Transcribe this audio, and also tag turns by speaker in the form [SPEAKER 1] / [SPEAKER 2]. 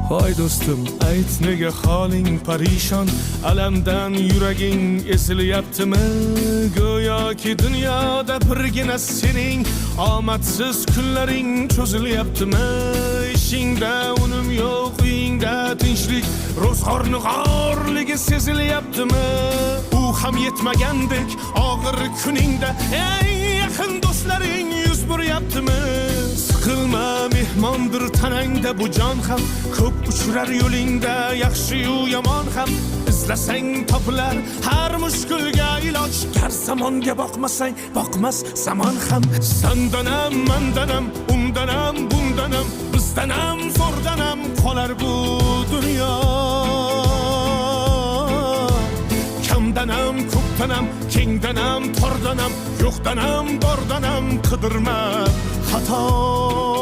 [SPEAKER 1] Hoy do'stim, ayt, nega holing parishon? Alamdan yuraging ezilyaptimi? Go'yoki dunyoda birgina sening omadsiz kunlaring cho'zilyaptimi? Ishingda unum yo'q, uyingda tinchlik, ro'zg'orni g'orligi sezilyaptimi? U ham yetmagandek, og'ir kuningda eng yaqin do'stlaring yuz buryaptimi? Siqilma, mehmondir tanangda bu jon ham. Ko'p uchrar yo'lingda yaxshi-yu yomon ham. Izlasang topilar har mushkulga iloj. Gar zamonga boqmasang, boqmas zamon ham. Sandanam, mandanam, undanam, bundanam, bizdanam, zo'rdanam qolar bu dunyo. Kamdanam, ko'pdanam, kengdanam, tordanam, yo'qdanam, bordanam qidirma xato.